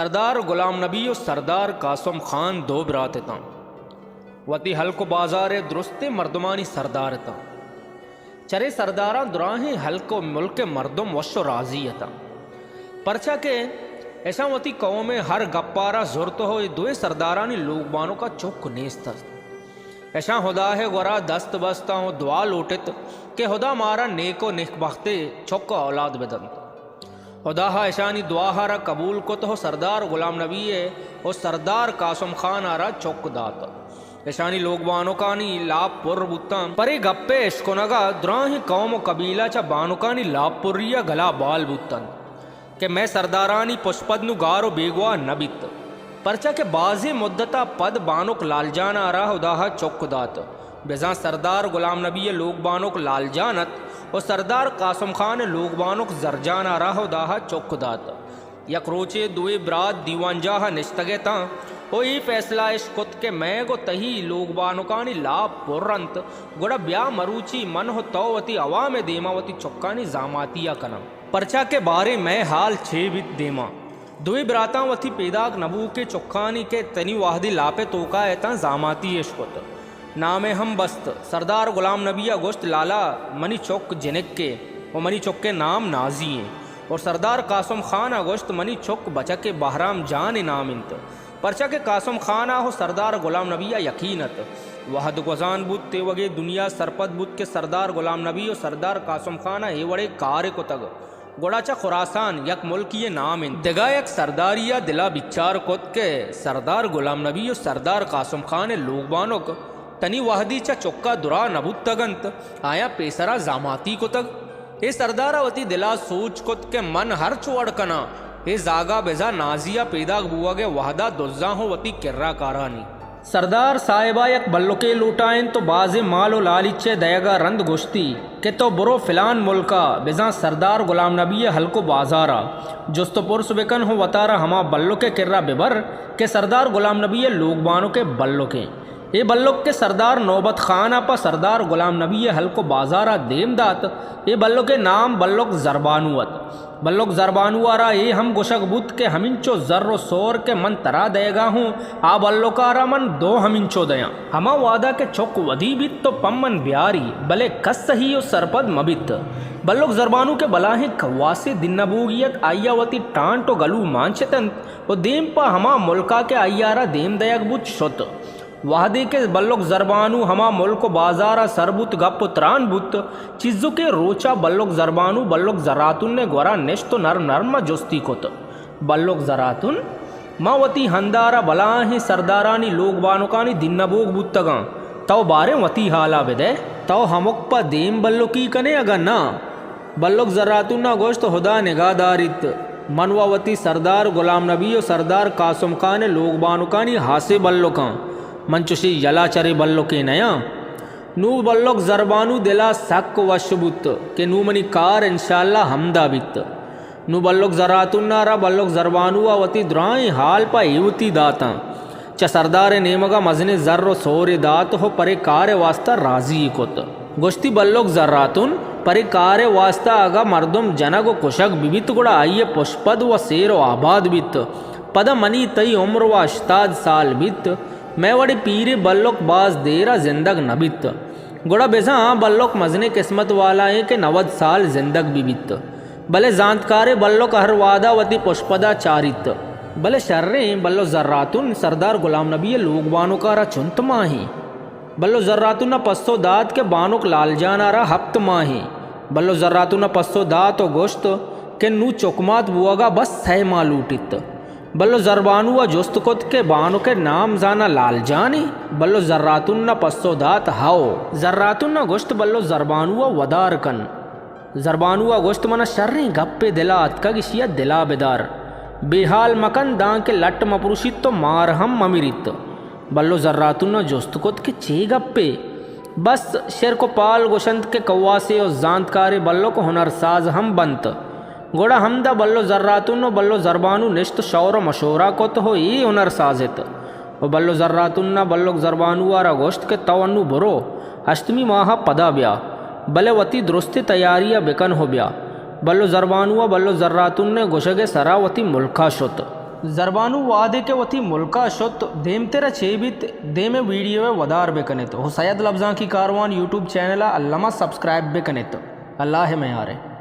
سردار غلام نبی و سردار قاسم خان دو برات اتاں۔ وتی ہلک و بازار ء درستیں مردمانی سردار اتاں۔ چرے سرداراں دراہیں ہلک و ملک ء مردم وش و راضی اتاں، پرچا کہ اشاں وتی قوم ء ہر گپارا زرت و اے دوئیں سردارانی لوگ بانک ء چک نیست است۔ اشاں ہدا ء گورا دست بستاں و دعا لوٹت کہ ہدا مارا نیک و نیکبختے چک و اولاد بدنت۔ ہدا ء اشانی دعا ء را قبول کت و سردار غلام نبی ء و سردار قاسم خان ء را چک دات۔ اشانی لوگ بانکانی لاپ پر بوتاں۔ پرے گپ ء اشکنگ ء دراہیں قوم و قبیلہ چہ بانکانی لاپ پری ء گلا بال بوتنت کہ مئے سردارانی پشپد نوں گار و بیگواہ نہ بیت، پرچا کہ بازیں مدت ء پد بانک لال جان ء را ہدا ء چک دات۔ بزاں سردار غلام نبی ء لوگ بانک لال جان ات و سردار قاسم خان ء لوگ بانک زر جان ء را ہدا ء چک دات۔ یک روچے دوئیں برات دیوانجاہ ء نشتگ اتاں و اے فیصلہ اش کت کہ مئیگ و تئی لوگ بانکانی لاپ پر انت، گڑا بیا مروچی من و تو وتی عوام ء دیما وتی چکانی زاماتی ء کناں۔ پرچا کہ باریں مئے حال چے بیت دیما۔ دوئیں براتاں وتی پیداک نبوکیں چکانی کہ تنی وہدی لاپ ء توکا اتاں زاماتی اش کت۔ نامے ہم بست۔ سردار غلام نبی ء گوشت، لالا، منی چک جنکے و منی چک ء نام نازی ایں۔ اور سردار قاسم خان ء گوشت، منی چک بچکے بہرام جان ء نام انت، پرچا کہ قاسم خان ء و سردار غلام نبی ء یقین ات۔ وہد گوزان بوت، تیوگے دنیا سرپد بوت کہ سردار غلام نبی و سردار قاسم خان ء اے وڑیں کارے کتگ۔ گڑا چہ خراسان یک ملکی ء نام انت۔ دگہ یک سرداری ء دل ء بچار کت کہ سردار غلام نبی و سردار قاسم خان ء لوگ بانک تنی وہدی چہ چک ء درا نہ بوتگ انت، آیاں پیسرا زاماتی کتگ۔ اے سردار ء وتی دل ء سوچ کت کہ من ہرچ وڑ کناں، اے زاگ ء بزاں نازی ء پیداک بوگ ء وہد ء دزاں و وتی کرا کارانی۔ سردار صاحبا یک بلکے لوٹائینت و بازیں مال و لالیچے دئیگا رند گوشتی کہ تو برو فلان ملکا، بزاں سردار غلام نبی ء ہلک و بازارا جست و پرس بکن و وتارا ہما بلک ء کرا ببر کہ سردار غلام نبی ء لوگ بانک ء بلکیں۔ اے بلک کہ سردار نوبت خان ء پہ سردار غلام نبی ء ہلک و بازارا دیم دات، اے بلک ء نام بلک زربانو ات۔ بلک زربانو ء را اے ہم گوشگ بوت کہ ہمینچو زر و سور کہ من ترا دئیگا ہوں، آ بلک ء را من دو ہمینچو دیاں۔ ہما وہدا کہ چک ودی بیت تو پہ من بیاری، بلے کس سہی و سرپد مہ بیت۔ بلک زربانو کہ بلاہیں کواسے دین نبوگی ات، آئی ء وتی ٹانٹ و گلو مانچتنت و دیم پہ ہما ملکا کہ آئی ء را دیم دئیگ بوت شت۔ وہدے کہ بلک زربانو ہما ملک و بازارا سر بوت، گپ و تران بوت، چیزکے روچا بلک زربانو بلک زراتون ء گورا نشت و نرم نرم ء جستی کت، بلک زراتون، ما وتی ہندارا بلاہیں سردارانی لوگ بانکانی دین نبوگ بوتگاں، تو باریں وتی حالا بدئے، تو ہمک پہ دیم بلکی کنے اگاں ناں؟ بلک زراتون ء گوشت، ہدا نگاہ داریت، من و وتی سردار غلام نبی و سردار قاسم خان ء لوگ بانکانی ہاسے بلکاں، من چشیں یلا چرے بلکے نیاں۔ نوں بلک زربانو دل ء سک وش بوت کہ نوں منی کار انشاءاللہ ہمدا بیت۔ نوں بلک زراتون ء را بلک زربانو ء وتی درائیں حال پہ ایوتی داتاں۔ چہ سردار ء نیمگ ء مزنیں زر و سورے دات و پرے کار ء واستا رازی کت۔ گوشتی، بلک زراتون، پرے کار ء واستا اگاں مردم جنگ و کشگ بہ بیت، گڑا آئی ء پشپد و سیر و آباد بیت۔ پدا منی تئی عمر و ہشتاد سال بیت۔ مئے وڑیں پیریں بلک باز دیر ء زندگ نہ بیت۔ گڑا بزاں آ بلک مزنیں قسمت والا ایں کہ نود سال زندگ بہ بیت۔ بلے زانتکاریں بلک ہر وہدا وتی پشپدا چاریت۔ بلے شریں بلک زراتون سردار غلام نبی ء لوگ بانک ء را چنت ماہیں؟ بلک زراتون ء پسو دات کہ بانک لال جان ء را ہپت ماہیں۔ بلک زراتون ء پسو دات و گوشت کہ نوں چکمات بوگ ء بس سئے ماہ لوٹیت۔ بلک زربانو ء جست کت کہ بانک ء نام زاناں لال جان ایں؟ بلک زراتون ء پسو دات، ہئو۔ زراتون ء گوشت، بلک زربانو ء ودار کن۔ زربانو ء گوشت، من ء شریں گپے دل ء اتکگ، اشی ء دل ء بدار۔ بے ہال مکن، دانکہ لٹ مپروشیت و مار ہم ممریت۔ بلک زراتون ء جست کت کہ چے گپے؟ بس شرک و پال گوشنت کہ کواسے و زانتکاریں بلک ہنرساز ہم بنت۔ گڑا ہمدا بلک زراتون و بلک زربانو نشت، شور و مشورہ کت و اے ہنرساز ات۔ و بلک زراتون ء بلک زربانو ء را گوشت کہ تو انوں برو، ہشتمی ماہ ء پدا بیا، بلے وتی درستیں تیاری ء بکن و بیا۔ بلک زربانو ء بلک زراتون ء گوشگ ء سرا وتی ملک ء شت۔ زربانو وہدے کہ وتی ملک ءَ شت، دیمتر ءَ چے بیت، دیم ءِ ویڈیو ءَ ودار بہ کن ات ءُ سید لبزانکی کاروان یوٹیوب چینل ءَ الم ءَ سبسکرائب بہ کن ات۔ اللہ ءِ میار ءَ۔